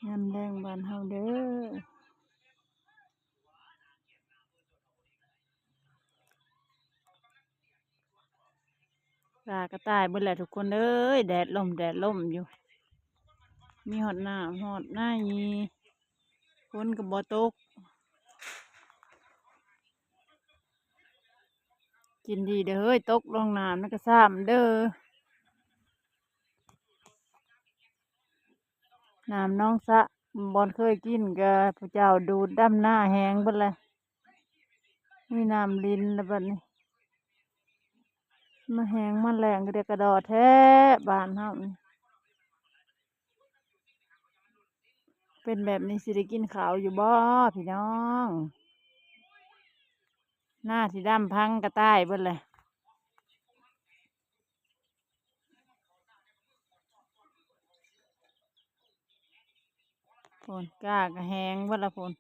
ຍາມແລງບ້ານເຮົາເດີ້. ກາກະຕ່າຍເບິດແຫຼະທຸກຄົນເອີຍ ແດດລົມ ແດດລົມຢູ່ ມີຮອດນ້ຳຮອດໃນ ຝົນກໍບໍ່ຕົກ. ກິນດີເດີ້ເຮີ້ຍ ຕົກລົງນ້ຳນັ້ນກະຊ້ຳເດີ້. ນ້ຳໜອງສະ ບ່ອນເຄີຍກິນກະຜູ້ເຈົ້າດູດດຳນາແຫ້ງເບິດແຫຼະ ມີນ້ຳລິນແລ້ວບັດນີ້ ມາແຫ້ງມາແລ້ງກະເດກະດໍແທ້ບ້ານເຮົານີ້. ເປັນແບບນີ້ຊິໄດ້ກິນເຂົ້າຢູ່ບໍ່ພີ່ນ້ອງ? ນາທີ່ດຳພັງກະຕາຍເບິດແຫຼະ. ພຸ້ນ ກ້າກະແຫ້ງເບິດລະພຸ້ນ.